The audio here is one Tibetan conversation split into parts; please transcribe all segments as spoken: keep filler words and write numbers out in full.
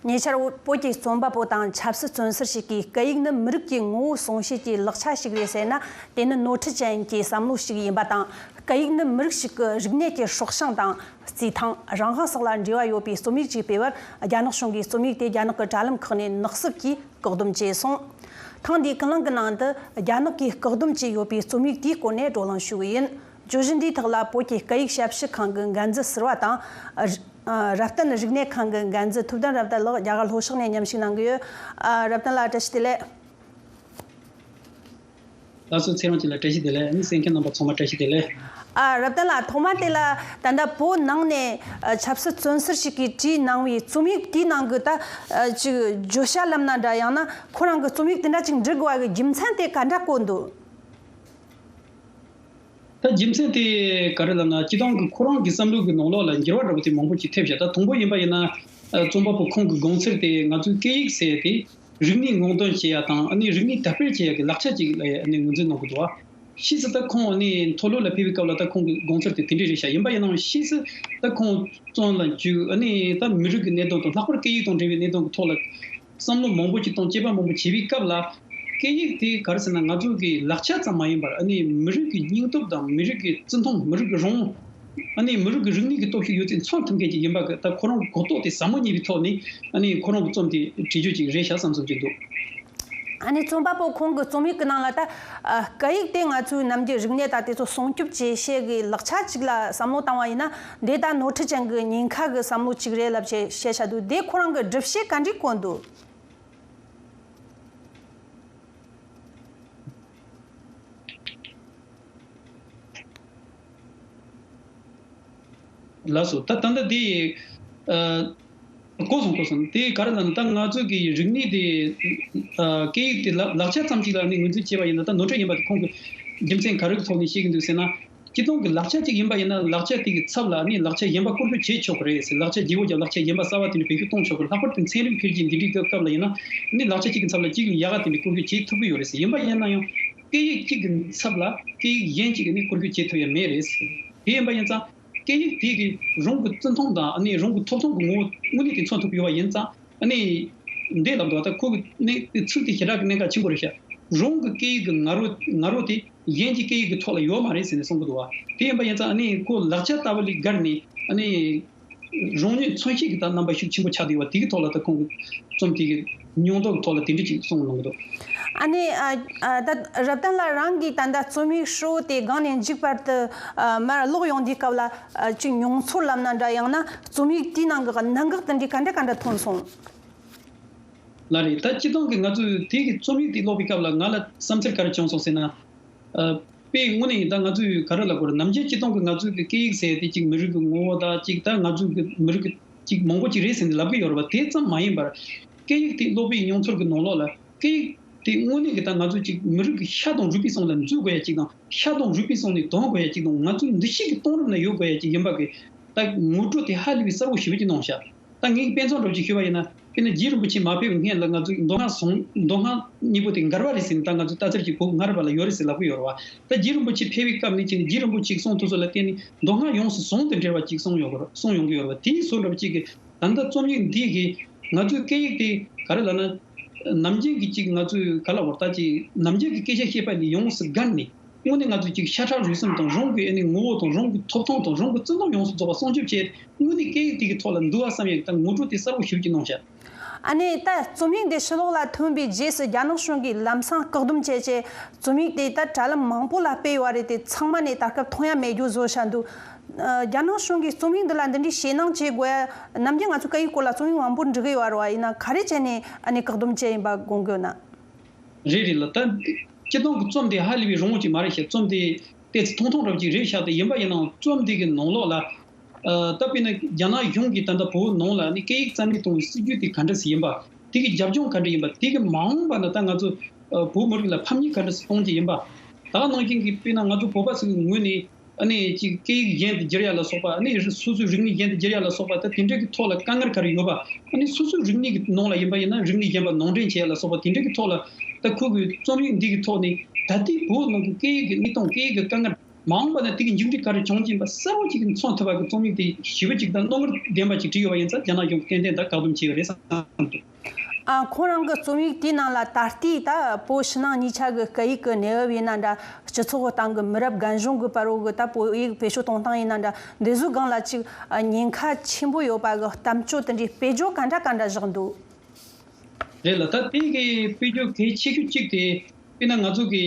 ཉེ་ཆར་བོད་ཀྱི་རྩོམ་པ་པོ་དང་ཆབ་སྲིད་བཙོན་ཟུར་ཞིག་གིས་སྐད་ཡིག་ནི་མི་རིགས་ཀྱི་ངོ་བོ་སྲུང་བྱེད་ཀྱི་ལག་ཆ་ཞིག་རེད་ཟེར་ན། དེ་ནི་ནོར་འཁྲུལ་ཅན་གྱི་བསམ་བློ་ཞིག་ཡིན་པ་དང་། སྐད་ཡིག་ནི་མི་རིགས་ཤིག་གི་རིག་གནས་ཀྱི་སྲོག་ཤིང་དང་། རྩིས་ཐང་། རང་དབང་སོགས་ལ་འབྲེལ་བ་ཡོད་པའི་རྩོམ་ཡིག་ཅིག་སྤེལ་བར། རྒྱ་ནག་གཞུང་གིས་རྩོམ་ཡིག་དེ་རྒྱ་ནག་གི་དྲ་ལམ་ཁག་ནས་ནག་བསུབ་ཀྱིས་བཀག་སྡོམ་བྱས་སོང་། ཐེངས་འདིའི་ཀུན་གླེང་གི་ནང་དུ། རྒྱ་ནག་གིས་བཀག་སྡོམ་བྱས་ཡོད་པའི་རྩོམ་ཡིག་དེའི་སྐོར་ནས་བགྲོ་གླེང་ཞུ་གི་ཡིན། བརྗོད་གཞི་འདིའི་ཐོག་ལ་བོད་ཀྱི་སྐད་ཡིག་ཞབས་ཞུ་ཁང་གི་འགན་འཛིན་ཟུར་པ་དང་། ཨ། རབ་བརྟན་རིག་གནས་ཁང་གི་འགན་འཛིན་ཐུབ་བསྟན་རབ་བརྟན་ལགས་རྒྱ་གར་ལྷོ་ཕྱོགས་ནས་མཉམ་ཞུགས་གནང་གི་ཡོད། ཨ། རབ་བརྟན་ལགས་བཀྲ་ཤིས་བདེ་ལེགས། ལགས་སོ། ཚེ་རིང་ལགས་ལ་བཀྲ་ཤིས་བདེ་ལེགས། ཨ་ནི་གསན་མཁན་རྣམ་པ་ཚང་མ་བཀྲ་ཤིས་བདེ་ལེགས། ཨ། རབ་བརྟན་ལགས། ཐོག་མ་དེ་ལ་ད་ལྟ་བོད་ནང་ནས། ཨ། ཆབ་སྲིད་བཙོན་ཟུར་ཞིག་གིས་བྲིས་གནང་བའི་རྩོམ་ཡིག་དེའི་ནང་གི་ད། ཨ། ཅིག་བརྗོད་བྱ་ལབ་ན་འདྲ། ཡང་ན་ཁོ་རང་གི་རྩོམ་ཡིག་དེ་འདྲ་ཅིག་འབྲི་དགོས་པ་གི་རྒྱུ་མཚན་དེ་ག་འདྲ་བཀོད་འདུག་ད་རྒྱུ་མཚན་དེ་ག་རེ་ལབ་ན། སྤྱིར་བཏང་གི་ཁོ་རང་གི་བསམ་བློ་གི་ནང་ལོགས་ལ་འགྱུར་བ་འདྲ་པོ་དེ་མང་པོ་ཅིག་ཐེབས་ཤག་ད་དང་པོ་ཡིན་པ་ཡིན་ན། ཨ། རྩོམ་པ་པོ་ཁོང་གི་དགོངས་ཚུལ་དེ། ང་ཚོའི་སྐད་ཡིག་ཟེར་དེ་རིག་གནས་སྔོག་འདོན་བྱེད་ཡ་དང་། ཨ་ནི་རིག་གནས་དར་སྤེལ་བྱེད་ཡ་གི་ལག་ཆ་ཅིག་ལ་ཨ་ནི་ངོས་འཛིན་གནང་གི་འདུག་བ། ཕྱིས་སུ་ད་ཁོང་ཨ་ནི་མཐོ་སློབ་ལ་ཕེབས་པའི་སྐབས་ལ་ད་ཁོང་གི་དགོངས་ཚུལ་དེ་དེ་འདྲ་རེད་ཤག་ཡིན་པ་ཡིན་ནའང་ཕྱིས་སུ་ད་ཁོང་བཙོན་ལ་འཇུག་ཨ་ནི་ད་མི་རིགས་ཀྱི་གནད་དོན་དང་། ལྷག་པར་སྐད་ཡིག་དང་འབྲེལ་བའི་གནད་དོན་གྱི་ཐོག་ལ་བསམ་བློ་མང་པོ་ཅིག་དང་དཔྱད་པ་མང་པོ་བྱས་པའི་སྐབས་ལ། སྐད་ཡིག་དེ་ག་རེ་ཟེར་ན། ང་ཚོ་གི་ལག་ཆ་ཙམ་མ་ཡིན་པར། ཨ་ནི་མི་རིགས་ཀྱི་སྙིང་སྟོབས་དང་། མི་རིགས་ཀྱི་བརྩི་མཐོང་། མི་རིགས་ཀྱི་རང་དབང་། ཨ་ནི་མི་རིགས་ཀྱི་རིག་གནས་ཀྱི་སྟོབས་ཤུགས་ཡོད་ཚད་མཚོན་ཐུབ་མཁན་ཅིག་ཡིན་པ་གི་ད་ཁོ་རང་གི་གོ་རྟོགས་དེ་ཟབ་མོ་རྙེད་པའི་ཐོག་ནས། ཨ་ནི་ཁོ་རང་གི་རྩོམ་དེ་བྲིས་རྒྱུ་ཅིག་རེད་ཤག་བསམ་བསམ་ཅིག་འདུག་ཨ་ནི་རྩོམ་པ་པོ་ཁོང་གི་རྩོམ་ཡིག་གི་ནང་ལ་ད། ཨ། སྐད་ཡིག་དེ་ང་ཚོའི་ནམ་རྒྱུན་རིག་གནས་དང་དེ་ཚོ་སྲུང་སྐྱོབ་བྱེད་ཤེས་ཀྱི་ལག་ཆ་ཅིག་ལ་བསམ་བློ་བཏང་བ་ཡིན་ན། འདི་ད་ནོར་འཁྲུལ་ཅན་གྱི་ཉེན་ཁ་གི་བསམ་བློ་ཅིག་རེད་ལབ་བཤད་བཤད་བྱ་འདུག་དེ་ཁོ་རང་གི་སྒྲུབ་བྱེད་ག་འདྲས་བཀོད་འདུག་ལགས་སོ། ད་ད་ལྟ་དེ། ཨ། གོ་སོང་། གོ་སོང་། དེ་ག་རེ་ལབ་ན། ད་ང་ཚོ་གི་རིག་གནས་དེ། ཨ། སྐད་ཡིག་དེ་ལག་ལག་ཆ་ཙམ་ཅིག་ལ་ནི་ངོས་འཛིན་བྱས་པ་ཡིན་ན། ད་ནོར་འཁྲུལ་ཡིན་པ་དེ་ཁོང་གི་རྒྱུ་མཚན་ག་རེ་གི་ཐོག་ནས་བཤད་ཀྱི་འདུག་ཟེར་ན། སྤྱིར་བཏང་གི་ལག་ཆ་ཅིག་ཡིན་པ་ཡིན་ན། ལག་ཆ་དེ་གི་ཚབ་ལ་ནི་ལག་ཆ་གཞན་པ་བཀོལ་སྤྱོད་བྱེད་ཆོག་གི་རེད་ཟེར། ལག་ཆ་བརྗེ་པོ་རྒྱབ། ལག་ཆ་གཞན་པ་གསར་པ་དེ་འདྲ་བེད་སྤྱོད་གཏོང་ཆོག་གི་རེད། ལྷག་པར་དུ་ཚན་རིག་འཕེལ་རྒྱས་འདི་འདྲའི་སྐབས་སྐབས་ལ་ཡིན་ན། ནི་ལག་ཆ་གཅིག་གི་ཚབ་ལ་གཅིག་ལས་ཡག་ག་དེ་འདྲ་བཀོལ་སྤྱོད་བྱེད་ཐུབ་ཀྱི་ཡོད་རེད་ཟེར། ཡིན་པ་ཡིན་ན་ཡང་སྐད་ཡིག་གཅིག་གི་ཚབ་ལ་སྐད་ཡིག་གཞན་གཅིག་གིས་ནི་བཀོལ་སྤྱོད་བྱེད་ཐུབ་ཡ་མེད་རེད་ཟེར། དེ་ཡིན་པ་ཡིན་ཙང་། སྐད་ཡིག་དེ་གིས་རང་གི་བརྩི་མཐོང་དང་། ཨ་ནི་རང་གི་ཐོབ་ཐང་གི་ངོ་བོ་དངོས་གནས་དེ་མཚོན་ཐུབ་ཡོད་པ་ཡིན་ཙང་། ཨ་ནི་འདི་ལབ་འདུག་བ། ད་ཁོ་གི་གནད་ཚིག་དེ་ཞེ་དྲག་གི་གནད་འགག་ཆེན་པོ་རེད་ཤག་རང་གི་སྐད་ཡིག་གི་ང་རོ་ང་རོ་དེ་གཞན་གྱི་སྐད་ཡིག་གི་ཐོག་ལ་ཡོད་མ་རེད་ཟེར་ནས་གསུང་གི་འདུག་བ། དེ་ཡིན་པ་ཡིན་ཙང་། ཨ་ནི་ཁོ་ལག་ཆ་ལྟ་བུ་ལས་བརྒལ་ནས། ཨ་ནི་རང་ཉིད་མཚོན་བྱེད་ཀྱི་ད་རྣམ་པ་ཤུགས་ཆེན་པོ་ཆགས་བསྡད་ཡོད་པ་དེ་གི་ཐོག་ལ། ད་ཁོང་གི་རྩོམ་དེ་གི་མྱོང་རྟོགས་ཀྱི་ཐོག་ལ་དེ་འདྲ་ཅིག་གསུངས་གནང་གི་འདུག་ཨ་ནི། ཨ། ཨ། ད་རབ་བརྟན་ལགས་རང་གིས་ད་ལྟ་རྩོམ་ཡིག་ཧྲིལ་པོ་དེ་སྒང་ནས་མཇུག་བར་དུ། ཨ། མར་ཀློག་ཡོང་དུས་སྐབས་ལ། ཨ། ཅིག་མྱོང་ཚོར་ལབ་ན་འདྲ། ཡང་ན་རྩོམ་ཡིག་དེའི་ནང་གི་གནད་འགག་དེ་འདྲའི་ག་འདྲ་ག་འདྲ་ཐོན་སོང་། ལགས་རེད། ད་སྤྱིར་བཏང་གི་ང་ཚོས་དེ་གི་རྩོམ་ཡིག་དེ་ཀློག་པའི་སྐབས་ལ་ང་ལ་བསམ་ཚུལ་ག་རེ་བྱུང་སོང་ཟེར་ན། ཨ། དཔེ་དངོས་གནས་ཡིན། ད་ང་ཚོས་ག་རེ་ལབ་དགོས་རེད། ནམ་རྒྱུན་སྤྱིར་བཏང་གི་ང་ཚོའི་གི་སྐད་ཡིག་ཟེར་དེ་གཅིག་མི་རིགས་ཀྱི་ངོ་བོ་དང་། གཅིག་ད་ང་ཚོའི་གི་མི་རིགས་ཀྱི་གཅིག་མང་པོ་གཅིག་རེད་ཟེར་ནས་ལབ་ཀྱི་ཡོད་རེད་པ། དེ་ཙམ་མ་ཡིན་པར། སྐད་ཡིག་དེ་ཀློག་པའི་མྱོང་ཚོར་གྱི་ནང་ལོགས་ལ། སྐད་ཡིག་དེ་དངོས་གནས་ཀྱི་ད་ང་ཚོ་གཅིག་མི་རིགས་ཀྱི་ཤ་དང་རུས་པའི་གསེང་ལ་འཛུལ་དགོས་ཡ་གཅིག་དང་། ཤ་དང་རུས་པའི་གསེང་ནས་དོན་དགོས་ཡ་གཅིག་དང་། ང་ཚོའི་འདུ་ཤེས་ཀྱི་གཏིང་རིམ་ན་ཡོད་དགོས་ཡ་གཅིག་ཡིན་པ་གི། ད་ངོ་སྤྲོད་དེ་ཧ་ལས་པའི་གསལ་པོ་ཞེ་པོ་ཅིག་གནང་ཤག་ད་ངས་དཔེ་མཚོན་འདྲ་པོ་ཅིག་ཞུས་པ་ཡིན་ན། དཔེར་ན་རྗེ་རིན་པོ་ཆེ་མ་ཕེབས་སྔོན་ལ་ང་ཚོའི་མདོ་སྔགས་ཟུང་། མདོ་སྔགས་གཉིས་པོ་དེ་མགར་བ་རེད་ཟེར་ནས་ད་ང་ཚོའི་ལྟ་ཚུལ་གྱི་བོད་མགར་བ་ལ་ཡོད་རེད་ཟེར་ལབ་ཀྱི་ཡོད་རེད་བ། ད་རྗེ་རིན་པོ་ཆེ་ཕེབས་པའི་སྐབས་ནས་བྱས་ནས་རྗེ་རིན་པོ་ཆེའི་གསུང་དེ་ཚོ་ལ་བརྟེན་ནས་མདོ་སྔགས་ཡོངས་སུ་ཟུང་དུ་འབྲེལ་བ་ཅིག་གསུང་ཡོང་གི་རེད། གསུང་ཡོང་གི་ཡོད་རེད་བ། དེའི་བཟོ་འདྲ་པོ་ཅིག་གིས་ད་ལྟ་རྩོམ་ཡིག་འདི་གིས་ང་ཚོའི་སྐད་ཡིག་དེ་ག་རེ་ལབ་ན། ནམ་རྒྱུན་གྱི་ཅིག་ང་ཚོའི་ག་ལབ་དགོས་རེད། ད་ཅིག་ནམ་རྒྱུན་གྱི་སྐད་ཆ་བཤད་པ་ནས་ཡོངས་སུ་བརྒལ་ནས། དངོས་གནས་ང་ཚོ་གཅིག་ཤ་ཁྲག་རུས་གསུམ་དང་། རང་གི་ཨ་ནི་ངོ་བོ་དང་། རང་གི་ཐོབ་ཐང་དང་། རང་གི་བརྩི་མཐོང་ཡོངས་སུ་རྫོགས་པ་སྲུང་སྐྱོབ་བྱེད། དངོས་གནས་སྐད་ཡིག་དེ་གི་ཐོག་ལ་འདུལ་བ་བསམ་ཡག་གི་ད་ངོ་སྤྲོད་དེ་གསལ་པོ་ཞེ་པོ་ཅིག་གནང་ཤག་ཨ་ནི་ད་རྩོམ་ཡིག་འདི་ཕྱི་ལོགས་ལ་ཐོན་པའི་རྗེས་སུ་རྒྱ་ནག་གཞུང་གིས་ལམ་སང་བཀག་སྡོམ་བྱས་རྗེས། རྩོམ་ཡིག་དེ་ད་དྲ་ལམ་མང་པོ་ལ་སྤེལ་ཡོད་རེད་དེ། ཚང་མ་ནས་ད་སྐབས་མཐོང་ཡ་མེད་རྒྱུ་བཟོ་བྱ་འདུག་ཨ། རྒྱ་ནག་གཞུང་གིས་རྩོམ་ཡིག་འདི་ལ་འདི་འདྲའི་ཞེད་སྣང་བྱེད་དགོས་ཡ། ནམ་རྒྱུན་ང་ཚོ་སྐད་ཡིག་སྐོར་ལ་རྩོམ་ཡིག་མང་པོ་འབྲི་གི་ཡོད་རེད་བ། ཡིན་ན་ག་རེ་བྱས་ནས་ཨ་ནི་བཀག་སྡོམ་བྱས་ཡིན་པ་དགོངས་དགོས་ན། རེད་རེད་ལགས། ད་སྤྱིར་བཏང་གི་རྩོམ་དེ་ཧ་ལས་པའི་རིང་པོ་ཅིག་མ་རེད་ཤག་རྩོམ་དེ་ཏོག་ཙམ་ཐུང་ཐུང་འདྲ་པོ་ཅིག་རེད་ཤག་དེ་ཡིན་པ་ཡིན་ནའང་རྩོམ་དེ་གི་ནང་ལོགས་ལ། ཨ། ད་དཔེར་ན་རྒྱ་ནག་གཞུང་གིས་ད་ལྟ་བོད་ནང་ལ་ནི་སྐད་ཡིག་རྩ་མེད་གཏོང་བའི་སྲིད་ཇུས་དེ་ག་འདྲ་ཞིག་ཡིན་པ། དེ་གི་རྒྱབ་ལྗོངས་ག་འདྲ་ཡིན་པ། དེ་གི་མ་འོངས་པ་ན་ད་ང་ཚོ་བོད་མི་རིགས་ལ་ཕམ་ཉེས་ག་འདྲ་ཞིག་གཏོང་རྒྱུ་ཡིན་པ། ད་ག་ནང་བཞིན་གྱི་དཔེར་ན་ང་ཚོ་བོད་པ་ཚོའི་ངོས་ནས། ཨ་ནི་ཅིག་སྐད་ཡིག་གཞན་དུ་བསྒྱུར་ཡ་ལ་སོགས་པ། ཨ་ནི་སོ་སོའི་རིག་གནས་གཞན་དུ་བསྒྱུར་ཡ་ལ་སོགས་པ། ད་དེ་འདྲ་གི་ཐོག་ལ་དཀའ་ངལ་ག་རེ་ཡོད་པ། ཨ་ནི་སོ་སོའི་རིག་གནས་ཀྱི་ནང་ལ་ཡིན་པ་ཡིན་ན་རིག་གནས་གཞན་པ་ནང་འདྲེན་བྱེད་ཡ་ལ་སོགས་པ་དེ་འདྲ་གི་ཐོག་ལ། ད་ཁོ་གི་རྩོམ་ཡིག་འདི་གི་ཐོག་ནས་ད་ལྟའི་བོད་ནང་གི་སྐད་ཡིག་གི་གནས་སྟངས། སྐད་ཡིག་གི་དཀའ་ངལ། མ་འོངས་པ་ན་དེ་གི་མཇུག་འབྲས་ག་རེ་བྱུང་གི་ཡིན་པ་གསལ་པོ་ཅིག་མཚོན་ཐུབ་པ་གི་རྩོམ་ཡིག་དེ་ཞིབ་པོ་ཅིག་དང་རྣོ་ངར་ལྡན་པ་ཅིག་བྲིས་ཡོད་པ་ཡིན་ཙང་རྒྱ་ནག་གཞུང་གིས་ཏན་ཏན་ད་བཀག་སྡོམ་བྱས་ཡོད་རེད་བསམ་འདུག་ཨ། ཁོང་རང་གི་རྩོམ་ཡིག་དེའི་ནང་ལ་ད་ལྟའི་ད་བོད་ཕྱི་ནང་གཉིས་ཆ་གི་སྐད་ཡིག་གི་གནས་བབ་ཡིན་ན་འདྲ། སྤྱི་ཚོགས་ཀྱི་སྟེང་གི་མི་རབས་རྒན་གཞོན་གྱི་བར་རོ་གི་ད་བོད་ཡིག་བེད་སྤྱོད་གཏོང་སྟངས་ཡིན་ན་འདྲ། འདི་ཚོའི་སྒང་ལ་ཅིག་ཨ། ཉེན་ཁ་ཆེན་པོ་ཡོད་པ་གི་གཏམ་བརྗོད་དེ་འདྲའི་དཔེ་བརྗོད་ག་འདྲ་ག་འདྲ་བཞག་འདུག་རེད་ལ། ད་དེ་གི་དཔེ་བརྗོད་གལ་ཆེ་ཤོས་གཅིག་དེ། དཔེར་ན་ང་ཚོ་གི་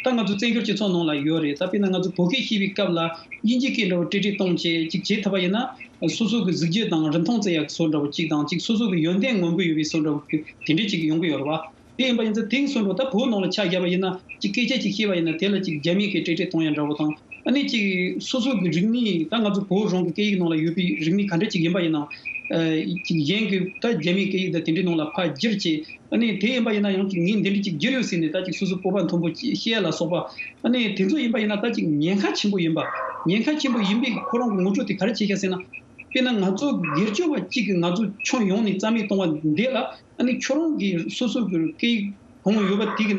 ད་ང་ཚོ་བཙན་བྱོལ་སྤྱི་ཚོགས་ནང་ལ་ཡོད་རེད། ད་དཔེར་ན་ང་ཚོ་བོད་སྐད་བཤད་པའི་སྐབས་ལ་དབྱིན་ཇི་སྐད་འདྲ་བོ་ཏྲེ་ཏྲེ་གཏོང་བྱས་ཅིག་བྱེད་ཐུབ་པ་ཡིན་ན། སོ་སོ་གི་གཟི་བརྗིད་དང་རིན་ཐང་བརྩི་ཡག་བཟོ་འདྲ་བོ་གཅིག་དང་། ཅིག་སོ་སོ་གི་ཡོན་ཏན་ངོམ་གི་ཡོད་པའི་བཟོ་འདྲ་བོ་དེ་འདྲ་ཅིག་ཡོང་གི་ཡོད་རེད་བ། དེ་ཡིན་པ་ཡིན་ཙང་དེ་གི་བཟོ་འདྲ་བོ་ད་བོད་ནང་ལ་ཆ་བཞག་པ་ཡིན་ན། ཅིག་སྐད་ཆ་ཅིག་བཤད་པ་ཡིན་ན་དེ་ལ་ཅིག་རྒྱ་མིའི་སྐད་ཏྲེ་ཏྲེ་གཏོང་ཡག་འདྲ་བོ་དང་། ཨ་ནི་ཅིག་སོ་སོ་གི་རིག་གནས། ད་ང་ཚོ་བོད་རང་གི་སྐད་ཡིག་ནང་ལ་ཡོད་པའི་རིག་གནས་ག་འདྲ་ཅིག་ཡིན་པ་ཡིན་ན། ཨ། ཅིག་གཞན་གྱི་ད་རྒྱ་མིའི་སྐད་ཡིག་དང་དེ་འདྲའི་ནང་ལ་ཕར་བསྒྱུར་བྱས། ཨ་ནི་དེ་ཡིན་པ་ཡིན་ན་ཡང་ཅིག་ངས་འདི་འདྲ་ཅིག་བསྒྱུར་ཡོད་ཟེར་ནས་ད་ཅིག་སོ་སོ་སྤོབས་པ་མཐོན་པོ་ཅིག་བཤད་ཡག་ལ་སོགས་པ། ཨ་ནི་དེ་ཚོ་ཡིན་པ་ཡིན་ན་ད་ཅིག་ཉེན་ཁ་ཆེན་པོ་ཡིན་པ། ཉེན་ཁ་ཆེན་པོ་ཡིན་པའི་ཁོ་རང་གི་ངོ་སྤྲོད་དེ་ག་རེ་བྱེད་ཤག་ཟེར་ན། དཔེར་ན་ང་ཚོ་སྒེར་གཅོད་པ་གཅིག་གིས་ང་ཚོ་ཁྱོན་ཡོངས་ནས་རྩ་མེད་གཏོང་བ་འདི་ལ། ཨ་ནི་ཁྱོད་རང་གིས་སོ་སོ་གི་སྐད་ཡིག་གོང་ཡོད་པ་དེ་གི་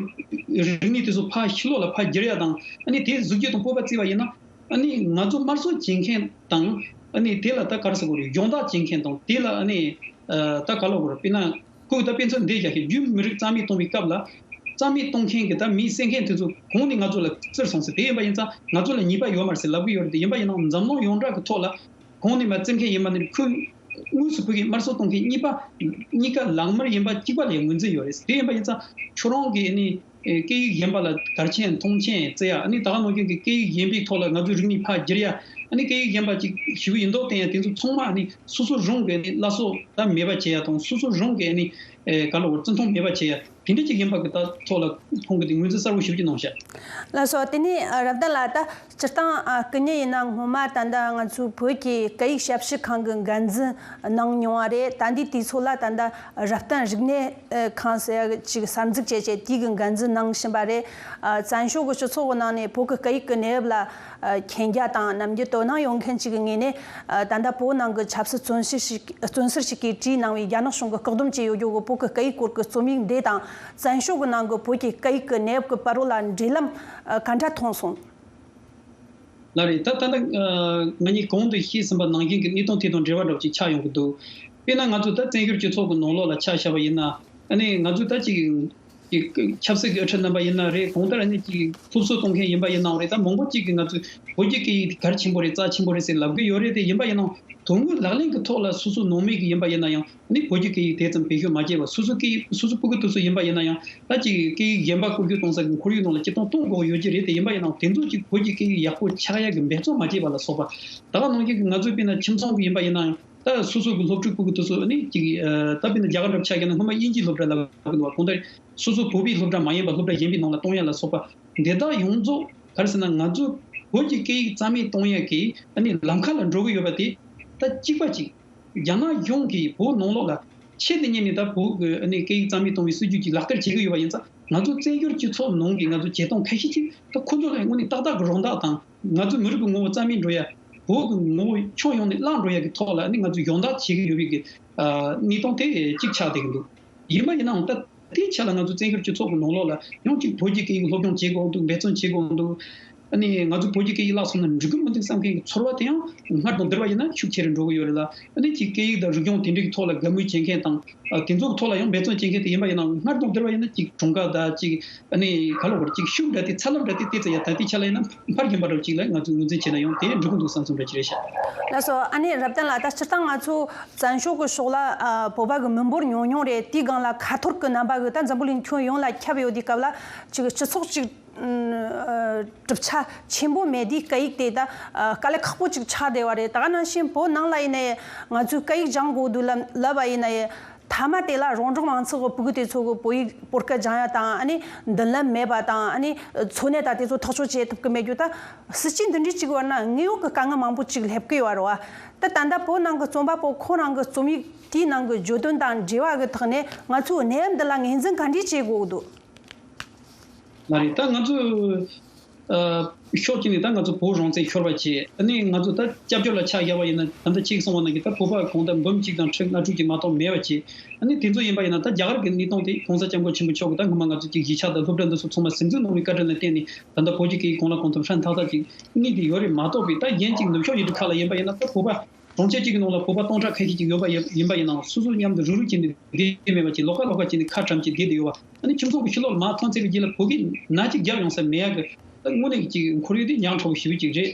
རིག་གནས་དེ་ཚོ་ཕར་ཕྱི་ལོགས་ལ་ཕར་བསྒྱུར་ཡག་དང་། ཨ་ནི་དེ་གཟི་བརྗིད་དང་སྤོབས་པ་བརྩི་བ་ཡིན་ན། ཨ་ནི་ང་ཚོ་དམར་གསོད་བྱེད་མཁན་དང་། ཨ་ནི་དེ་ལ་ད་ག་རེ་ཟེར་དགོས་རེད། སྦྱོང་བརྡར་བྱེད་མཁན་དང་དེ་ལ། ཨ་ནི་ཨ། ད་ག་ལབ་དགོས་རེད། དཔེར་ན་ཁོས་ད་དཔེ་མཚོན་འདི་བཞག་གི། རྒྱུས་མེད་མི་རིགས་རྩ་མེད་གཏོང་བའི་སྐབས་ལ། རྩ་མེད་གཏོང་མཁན་གྱི་ད་མི་བསད་མཁན་དེ་ཚོ་གོང་ནས་ང་ཚོ་ལ་བཙིར་སོང་ཟེར། དེ་ཡིན་པ་ཡིན་ཙང་ང་ཚོ་ལ་ཉེས་པ་ཡོད་མ་རེད་ཟེར་ལབ་གི་ཡོད་རེད། དེ་ཡིན་པ་ཡིན་ནའང་འཛམ་གླིང་ཡོངས་གྲགས་ཀྱི་ཐོག་ལ། གོང་ནས་མར་བཙིར་མཁན་ཡིན་པ་ནི་ཁོས་དངོས་སུ་ཕ་གིར་དམར་གསོད་གཏོང་མཁན་གཉིས་པ། གཉིས་ཀ་ལག་དམར་ཡིན་པ་གཅིག་པ་ལ་ངོས་འཛིན་ཡོད་རེད། དེ་ཡིན་པ་ཡིན་ཙང་ཁྱོད་རང་གིས་ནི་སྐད་ཡིག་གཞན་པ་ལ་གལ་ཆེན་མཐོང་ཆེན་བརྩི་ཡག་ནི། ད་ག་ནང་བཞིན་གྱི་སྐད་ཡིག་གཞན་པའི་ཐོག་ལ་ང་ཚོའི་རིག་གནས་ཕར་བསྒྱུར་ཡག་ནི། སྐད་ཡིག་གཞན་པ་ཅིག་ཞེ་པོ་ཡིན་མདོག་བསྟན་ཡག་དེ་ཚོ་ཚང་མ་ནི་སོ་སོ་རང་གི་ནི་བླ་སྲོག་ད་མེད་པ་བྱེད་ཡག་དང་། སོ་སོ་རང་གི་ནི་ག་ལབ་དགོས་རེད། བརྩི་མཐོང་མེད་པ་བྱེད་ཡག་དེ་འདྲ་ཅིག་ཡིན་པ་གི་ད་ཐོག་ལ་ཁོང་གིས་དེ་ངོས་འཛིན་གསལ་པོ་ཞེ་པོ་ཅིག་གནང་ཤག་ལགས་སོ། དེ་ནས་རབ་བརྟན་ལགས། ད་སྤྱིར་བཏང་ཨ། སྐུ་ཉིད་ཡིན་ན་སྔོན་མ་ད་ལྟ་ང་ཚོའི་བོད་ཀྱི་སྐད་ཡིག་ཞབས་ཞུ་ཁང་གི་འགན་འཛིན་གནང་མྱོང་བ་རེད། ད་ལྟའི་དུས་ཚོད་ལ་ད་ལྟ་རབ་བརྟན་རིག་གནས་ཨ། ཁང་ཟེར་ཡག་ཅིག་གསར་འཛུགས་བྱས་བྱས་དེའི་གི་འགན་འཛིན་གནང་བཞིན་པ་རེད། ཨ། བཙན་བྱོལ་གྱི་སྤྱི་ཚོགས་ཀྱི་ནང་ནས་བོད་ཀྱི་སྐད་ཡིག་གི་གནས་བབ་ལ་ཨ། མཁྱེན་རྒྱ་དང་ནམ་རྒྱུན་དོ་སྣང་ཡོད་མཁན་ཅིག་གི་ངོས་ནས། ཨ། ད་ལྟ་བོད་ནང་གི་ཆབ་སྲིད་བཙོན་ཟུར་ཞིག་བཙོན་ཟུར་ཞིག་གིས་བྲིས་གནང་བའི་རྒྱ་ནག་གཞུང་གིས་བཀག་སྡོམ་བྱས་ཡོད་རྒྱུ་གི་བོད་ཀྱི་སྐད་ཡིག་སྐོར་གྱི་རྩོམ་ཡིག་འདི་དང་། བཙན་བྱོལ་གྱི་ནང་གི་བོད་ཀྱི་སྐད་ཡིག་གི་གནས་བབ་ཀྱི་བར་རོ་ལ་འབྲེལ་ལམ་ཨ། ག་འདྲ་མཐོང་སོང་། ལགས་རེད། ད་ད་ལྟ་ཨ། ང་གཉིས་གོང་དུ་བཤད་ཟིན་པ་ནང་བཞིན་གྱི་གནས་སྟངས་དེ་དང་འབྲེལ་བ་འདྲ་བོ་ཅིག་ཆགས་ཡོང་གི་འདུག་དཔེར་ན་ང་ཚོ་ད་བཙན་བྱོལ་སྤྱི་ཚོགས་ཀྱི་ནང་ལོགས་ལ་ཆ་བཞག་པ་ཡིན་ན། ཨ་ནི་ང་ཚོ་ད་ཅིག་ཅིག་ཆབ་སྲིད་ཀྱི་དབུ་ཁྲིད་རྣམ་པ་ཡིན་ན་རེད། གང་ལྟར་ཨ་ནི་ཅིག་སློབ་གསོ་གཏོང་མཁན་ཡིན་པ་ཡིན་ནའང་རེད། ད་མང་པོ་ཅིག་གིས་ང་ཚོས་བོད་ཀྱི་སྐད་ཡིག་དེ་གལ་ཆེན་པོ་རེད། རྩ་ཆེན་པོ་རེད་ཟེར་ལབ་གི་ཡོད་རེད། དེ་ཡིན་པ་ཡིན་ནའང་དོན་དངོས་ལག་ལེན་གྱི་ཐོག་ལ་སོ་སོ་ནང་མི་གི་ཡིན་པ་ཡིན་ན་ཡང་། ནི་བོད་ཀྱི་སྐད་ཡིག་དེ་ཙམ་བེད་སྤྱོད་མ་བྱས་པ། སོ་སོ་སྐད་ཡིག་སོ་སོ་ཕྲུ་གུ་དེ་ཚོ་ཡིན་པ་ཡིན་ན་ཡང་། ད་ཅིག་སྐད་ཡིག་གཞན་པ་བཀོལ་སྤྱོད་གཏོང་ས་གི་ཁོར་ཡུག་ནང་ལ་སྤྱིར་བཏང་གཏོང་དགོས་ཡོད་ཀྱི་རེད། དེ་ཡིན་པ་ཡིན་ནའང་དེ་ཚོ་ཅིག་བོད་ཀྱི་སྐད་ཡིག་ཡག་པོ་ཆགས་ཡག་གི་འབད་བརྩོན་མ་བྱས་པ་ལ་སོགས་པ། ད་ག་ནང་བཞིན་གྱི་ང་ཚོའི་དཔེར་ན་ཁྱིམ་ཚང་གི་ཡིན་པ་ཡིན་ན་ཡང་། ད་སོ་སོ་གི་སློབ་ཕྲུག་ཕྲུ་གུ་དེ་ཚོ་ནི་ཅིག་ཨ། ད་དཔེར་ན་རྒྱ་གར་འདྲ་ཆ་བཞག་ན་སྔོན་མ་དབྱིན་ཇིའི་སློབ་གྲྭ་ལ་བསྐུར་གི་འདུག་བ། གང་ལྟར་སོ་སོ་བོད་པའི་སློབ་གྲྭ་མ་ཡིན་པ་སློབ་གྲྭ་གཞན་པའི་ནང་ལ་གཏོང་ཡག་ལ་སོགས་པ། འདི་དག་ཡོངས་རྫོགས་ག་རེ་ཟེར་ན། ང་ཚོ་བོད་ཀྱི་སྐད་ཡིག་རྩ་མེད་གཏོང་ཡག་གི་ཨ་ནི་ལམ་ཁ་ལ་འགྲོ་གི་ཡོད་པ་དེ། ད་གཅིག་པ་གཅིག་རྒྱ་ནག་གཞུང་གིས་བོད་ནང་ལོགས་ལ་ཆེད་དུ་གཉེར་ནས་ད་བོད་ཀྱི་ཨ་ནི་སྐད་ཡིག་རྩ་མེད་གཏོང་བའི་སྲིད་ཇུས་ཀྱི་ལག་བསྟར་བྱེད་ཀྱི་ཡོད་པ་ཡིན་ཙང་། ང་ཚོ་བཙན་བྱོལ་སྤྱི་ཚོགས་ནང་གི་ང་ཚོ་བྱེད་སྟངས་ཁ་ཤས་ཅིག་ད་ཁོ་ཚོ་ལ་དངོས་གནས་ཏག་ཏག་གི་རང་བདག་དང་། ང་ཚོའི་མི་རིགས་ཀྱི་ངོ་བོ་རྩ་མེད་འགྲོ་ཡ། བོད་ཀྱི་ངོ་བོ་ཕྱོགས་ཡོངས་ནས་བརླག་འགྲོ་ཡ་གི་ཐོག་ལ་ཨ་ནི་ང་ཚོས་སྦྱོང་བརྡར་བྱེད་ཀྱི་ཡོད་པའི་གི་ཨ་གནས་སྟངས་དེ་གཅིག་ཆགས་བསྡད་ཀྱི་འདུག་ཡིན་པ་ཡིན་ནའང་ད་དེའི་ཆ་ལ་ང་ཚོ་བཙན་བྱོལ་སྤྱི་ཚོགས་ཀྱི་ནང་ལོགས་ལ་ཡང་ཅིག་བོད་ཀྱི་སྐད་ཡིག་སློབ་སྦྱོང་བྱེད་དགོས་འདུག་འབད་བརྩོན་བྱེད་དགོས་འདུག་ཨ་ནི་ང་ཚོ་བོད་ཀྱི་སྐད་ཡིག་བརླག་སོང་ན་འགྲིག་གི་མི་འདུག་བསམ་མཁན་གྱི་ཚོར་བ་དེ་ཡང་སྔར་དང་བསྡུར་བ་ཡིན་ན་ཤུགས་ཆེ་རུ་འགྲོ་གི་ཡོད་རེད་ལ། ཨ་ནི་ཅིག་སྐད་ཡིག་དང་རིག་གཞུང་དེ་འདྲའི་ཐོག་ལ་དགའ་མོས་བྱེད་མཁན་དང་། ཨ་དེ་ཚོ་གི་ཐོག་ལ་ཡང་འབད་བརྩོན་བྱེད་མཁན་དེ་ཡིན་པ་ཡིན་ན་སྔར་དང་བསྡུར་བ་ཡིན་ན་ཅིག་གྲངས་ཀ་དང་ཅིག་ཨ་ནི་ག་ལབ་དགོས་རེད། ཅིག་ཤུགས་འདྲ་དེ་ཚ་ལམ་འདྲ་དེ་ཏོག་ཙམ་ཡང་ད་ལྟའི་ཆ་ལ་ཡིན་ན་འཕར་གྱིན་པ་འདྲ་བོ་ཅིག་ལ་ང་ཚོས་ངོས་འཛིན་བྱས་ན་ཡང་དེ་འགྲིག་གི་འདུག་བསམ་སོང་འདྲ་ཅིག་རེད་ཤག་ལགས་སོ། ཨ་ནི་རབ་བརྟན་ལགས། ད་སྤྱིར་བཏང་ང་ཚོ་བཙན་བྱོལ་གྱི་ཕྱོགས་ལ་ཨ་བོད་པ་གི་མི་འབོར་ཉུང་ཉུང་རེད། དེའི་སྒང་ལ་ཁ་ཐོར་གྱི་རྣམ་པ་གི་ད་འཛམ་བུ་གླིང་ཁྱོན་ཡོངས་ལ་ཁྱབ་ཡོད་དུས་སྐབས་ལ་ཅིག་སྤྱི་ཚོགས་ཅིག་ཨ་གྲུབ་ཆ་ཆེན་པོ་མེད་དུས་སྐད་ཡིག་དེ་ད་ཨ་དཀའ་ལས་ཁག་པོ་ཅིག་ཆགས་བསྡད་པ་རེད། ད་ག་ནང་བཞིན་བོད་ནང་ལ་ཡིན་ནའི་ང་ཚོས་སྐད་ཡིག་སྦྱང་དགོས་འདུག་ལབ་ལབ་པ་ཡིན་ནའི། མཐའ་མ་དེ་ལ་རོང་འབྲོག་མང་ཚོགས་ཀྱི་ཕྲུ་གུ་དེ་ཚོ་གི་བོད་ཡིག་སྤོ་སྐད་སྦྱང་ཡ་དང་། ཨ་ནི་མདུན་ལམ་མེད་པ་དང་། ཨ་ནི་འཚོ་གནས་དང་དེ་ཚོ་ཐག་གཅོད་བྱེད་ཐུབ་ཀྱི་མེད་རྒྱུ་ད་སྲིད་ཇུས་འདི་འདྲའི་ཅིག་བར་ན་དངོས་ཡོད་ཀྱི་དཀའ་ངལ་མང་པོ་ཅིག་སླེབས་ཀྱི་ཡོད་རེད་བ། ད་ད་ལྟ་བོད་ནང་གི་རྩོམ་པ་པོ་ཁོང་རང་གི་རྩོམ་ཡིག་དེའི་ནང་གི་བརྗོད་དོན་དང་འབྲེལ་བ་གི་ཐོག་ནས་ང་ཚོས་གནས་བབ་འདི་ལ་ངོས་འཛིན་ག་འདྲས་བྱེད་དགོས་འདུག་ལགས་རེད། ད་ང་ཚོས་ཨ་ ཕྱོགས་གཅིག་ནས་ད་ང་ཚོ་བོད་རང་བཙན་ཤོར་བ་བྱས། ཨ་ནི་ང་ཚོ་ད་སྐྱབས་བཅོལ་ལ་ཆ་བཞག་པ་ཡིན་ན། ད་ལྟ་ཁྱེད་ཀྱིས་གསུངས་པ་ནང་བཞིན་ད་བོད་པ་གང་ལྟར་འབུམ་གཅིག་དང་ཁྲི་ལྔ་དྲུག་ཅིག་མ་གཏོགས་མེད་པ་བྱས། ཨ་ནི་དེ་ཚོ་ཡིན་པ་ཡིན་ན། ད་རྒྱ་གར་གྱི་གནས་སྟངས་དེ་༸གོང་ས་༸སྐྱབས་མགོན་ཆེན་པོ་མཆོག་གིས་ད་སྔོན་མ་ང་ཚོ་ཅིག་གཞིས་ཆགས་དང་སློབ་གྲྭ་འདི་ཚོ་ཚང་མ་ཟིན་བྲིས་གནང་བའི་བཀའ་དྲིན་ལ་བརྟེན་ནས། ད་ལྟ་བོད་ཀྱི་སྐད་ཡིག་གང་ལ་གང་འཚམ་ཧྲན་ཏག་ཏག་ཅིག་གནས་བསྡད་ཡོད་རེད་མ་གཏོགས་པའི། ད་གཞན་གཅིག་ནུབ་ཕྱོགས་ཡུལ་གྲུ་ཁག་ལ་ཡིན་པ་ཡིན་ན། ད་བོད་པ་གྲོང་ཁྱེར་གཅིག་གི་ནང་ལ་བོད་པ་སྟོང་ཕྲག་ཁ་ཤས་ཅིག་ཡོད་པ་ཡིན་པ་ཡིན་ནའང་། སོ་སོ་མཉམ་དུ་རུག་རུག་བྱས་ནས་བསྡད་མེད་པ་ཅིག་ལོགས་ཀ་ལོགས་ཀ་བྱས་ནས་ཁ་བཀྲམ་བྱས་བསྡད་དེ་ཡོད་པ། ཨ་ནི་ཁྱིམ་ཚང་གི་ཕྱི་ལོགས་ལ་མར་ཐོན་ཚར་བའི་རྗེས་ལ་བོད་སྐད་ནག་ཅིག་རྒྱབ་ཡོང་ས་མེད་ཡག་གི། ད་དངོས་གནས་ཀྱི་ཁོར་ཡུག་དེ་ཉག་ཕྲ་བོ་ཞེ་པོ་ཅིག་རེད།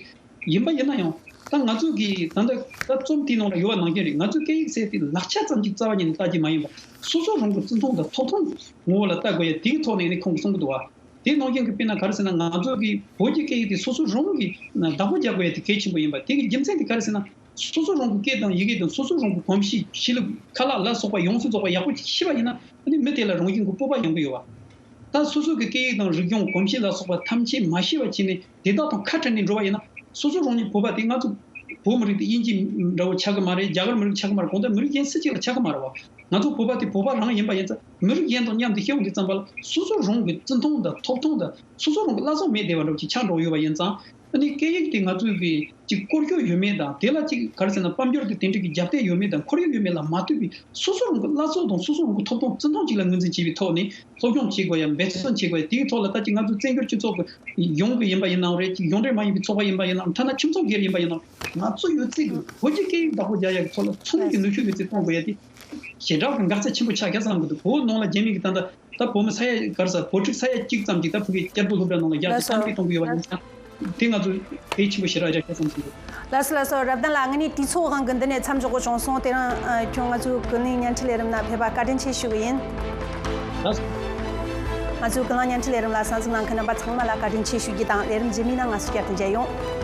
ཡིན་པ་ཡིན་ན་ཡང་། ད་ང་ཚོ་གི་ད་ལྟ་ད་རྩོམ་དེའི་ནང་ལ་ཡོད་པ་ནང་བཞིན་རེད། ང་ཚོའི་སྐད་ཡིག་ཟེར་དེ་ལག་ཆ་ཙམ་ཅིག་རྩ་བ་ཉིད་ནས་ལྟ་རྒྱུ་མ་ཡིན་པ། སོ་སོ་རང་གི་བརྩི་མཐོང་དང་ཐོབ་ཐང་ངོ་བོ་ལ་ལྟ་དགོས་ཡ་དེའི་ཐོག་ནས་ནི་ཁོང་གིས་གསུང་གི་འདུག་བ། དེ་ནང་བཞིན་གྱི་དཔེར་ན་ག་རེ་ཟེར་ན། ང་ཚོ་གི་བོད་ཀྱི་སྐད་ཡིག་དེ་སོ་སོ་རང་གིས་བདག་པོ་རྒྱག་དགོས་ཡ་དེ་གལ་ཆེན་པོ་ཡིན་པ། དེ་གི་རྒྱུ་མཚན་དེ་ག་རེ་ཟེར་ན། སོ་སོ་རང་གི་སྐད་དང་ཡི་གེ་དང་སོ་སོ་རང་གི་གོམས་གཤིས་གཤིས་ལུགས་ཁ་ལག་ལ་སོགས་པ་ཡོངས་སུ་རྫོགས་པ་ཡག་པོ་ཤེས་པ་ཡིན་ན། ཨ་ནི་མི་དེ་ལ་རང་བཞིན་གྱི་སྤོབས་པ་ཡོང་གི་ཡོད་པ། ད་སོ་སོ་གི་སྐད་ཡིག་དང་རིག་གཞུང་གོམས་གཤིས་ལ་སོགས་པ་ཐམས་ཅད་མ་ཤེས་པ་བྱས་ནས་དེ་དག་དང་ཁ་བྲལ་ནས་འགྲོ་བ་ཡིན་ན། སོ་སོ་རང་ཉིད་བོད་པ་དེ། ང་ཚོ་བོད་མི་རིགས་དེ་དབྱིན་ཇི་འདྲ་བོ་ཆགས་ཀྱི་མ་རེད། རྒྱ་གར་མི་རིགས་ཆགས་ཀྱི་མ་རེད། གང་ལྟར་མི་རིགས་གཞན་སུ་གཅིག་ལ་ཆགས་ཀྱི་མ་རེད་བ། ང་ཚོ་བོད་པ་དེ་བོད་པ་རང་ཡིན་པ་ཡིན་ཙང་། མི་རིགས་གཞན་དང་མཉམ་དུ་སྐྱེ་ཡོང་དུས་ཙམ་པ་ལ། སོ་སོ་རང་གི་བརྩི་མཐོང་དང་ཐོབ་ཐང་དང་། སོ་སོ་རང་གི་བླ་སྲོག་མེད་བསྡད་པ་འདྲ་བོ་ཅིག་ཆགས་འགྲོ་ཡོད་པ་ཡིན་ཙང་། ཨ་ནི་སྐད་ཡིག་དེ་ང་ཚོའི་གི་ཅིག་སྐོར་སྐྱོད་ཡོད་མེད་དང་། དེ་ལ་ཅིག་ག་རེ་ཟེར་ན། དཔལ་འབྱོར་དེ་དེ་འདྲ་གི་རྒྱབ་རྟེན་ཡོད་མེད་དང་། ཁོར་ཡུག་ཡོད་མེད་ལ་མ་ལྟོས་པའི། སོ་སོ་རང་གི་བླ་སྲོག་དང་སོ་སོ་རང་གི་ཐོབ་ཐང་བརྩི་མཐོང་ཅིག་ལ་ངོས་འཛིན་བྱས་པའི་ཐོག་ནས་སློབ་སྦྱོང་བྱེད་དགོས་ཡ། འབད་བརྩོན་བྱེད་དགོས་ཡ། དེའི་ཐོག་ལ་ད་ཅིག་ང་ཚོ་བཙན་བྱོལ་སྤྱི་ཚོགས་ཀྱི་ཡོངས་ཀྱི་ཡིན་པ་ཡིན་ནའང་རེད། ཅིག་ཡོངས་འབྲེལ་མ་ཡིན་པའི་ཚོགས་པ་ཡིན་པ་ཡིན་ནའང་། ཐ་ན་ཁྱིམ་ཚང་སྒེར་ཡིན་པ་ཡིན་ནའང་། ང་ཚོ་ཡོད་ཚད་ཀྱི་བོད་ཀྱི་སྐད་ཡིག་བདག་པོ་རྒྱག་ཡ་གི་ཐོག་ལ་ཚང་མ་གིས་ནུས་ཤུགས་ཡོད་ཚད་གཏོང་དགོས་ཡ་དེ་ཞེ་དྲག་གི་འགག་རྩ་ཆེན་པོ་ཆགས་ཀྱི་བསམ་གི་འདུག་བོད་ནང་ལ་རྒྱ་མི་གིས་ད་ལྟ་ད་བོད་མི་ས་ཡ་ག་རེ་ཟེར། བོད་ཕྲུག་ས་ཡ་གཅིག་ཙམ་ཅིག་ད་ཕ་གིའི་སྐྱབས་འགྲོ་སློབ་གྲྭ་ནང་ལ་རྒྱ་ལགས་ཆེ་སོ། གཏན་འཁེལ་གཏོང་གི་ཡོད་པ་ཡིན་ཙང་། དེ་ང་ཚོ་གལ་ཆེན་པོ་ཞེ་དྲག་རེད་བསམ་གི་འདུག་ལགས་སོ། ལགས་སོ། རབ་བརྟན་ལགས། ང་གཉིས་དུས་ཚོད་དབང་གིས་འདི་ནས་མཚམས་འཇོག་དགོས་བྱུང་སོང་། དེ་རིང་ཨ་ཁྱོད་ང་ཚོའི་ཀུན་གླེང་བརྙན་འཕྲིན་ལས་རིམ་ནང་ཕེབས་པ་བཀའ་དྲིན་ཆེ་ཞུ་གི་ཡིན། ལགས་སོ། ང་ཚོའི་ཀུན་གླེང་བརྙན་འཕྲིན་ལས་རིམ་ལ་གསན་གཟིགས་གནང་མཁན་རྣམ་པ་ཚང་མ་ལ་བཀའ་དྲིན་ཆེ་ཞུ་རྒྱུ་དང་། ལས་རིམ་རྗེས་མའི་ནང་ང་ཚོ་བསྐྱར་དུ་མཇལ་ཡོང་།